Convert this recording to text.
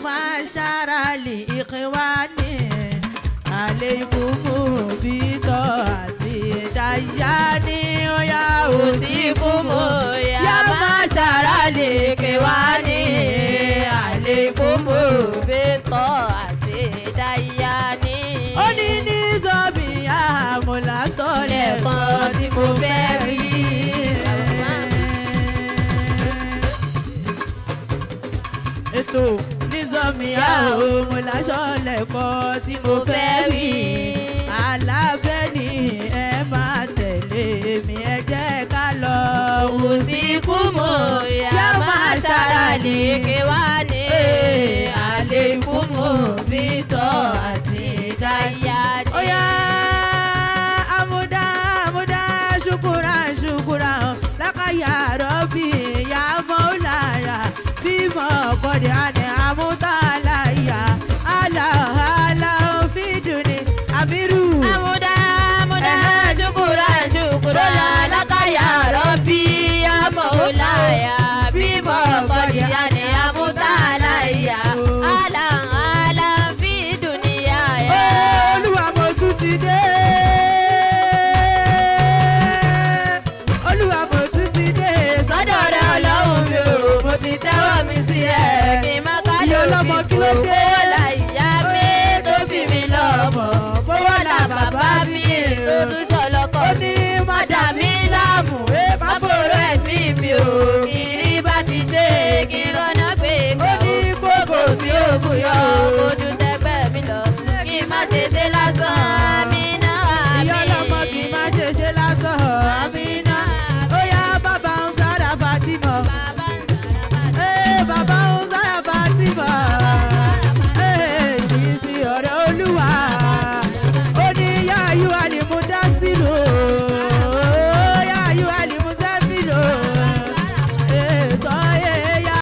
máa ṣára lè ikhwani alaykumu bítọ́ àti ìdáyà ní ọ̀yà. Usikumu ya mashara likiwani alikumu bitọ àti dayani. Ó ní ní zọ́bì àmúlásọ Lẹ́ẹ̀kan tí mo fẹ́ wí. Ètò nízọ́mi àmúlásọ lẹ́kọ̀ọ́ tí mo fẹ́ wí. Alábẹ́ ni ẹ máa tẹ̀lé mi, ẹ jẹ́ ká lọ. Usikumu ya mashara likiwani alikumu bitọ àti dayani. Oya, amuda amuda, shukura shukura lakaya rọbì ya mọ́láyà bímọ kọ́dé àní amúta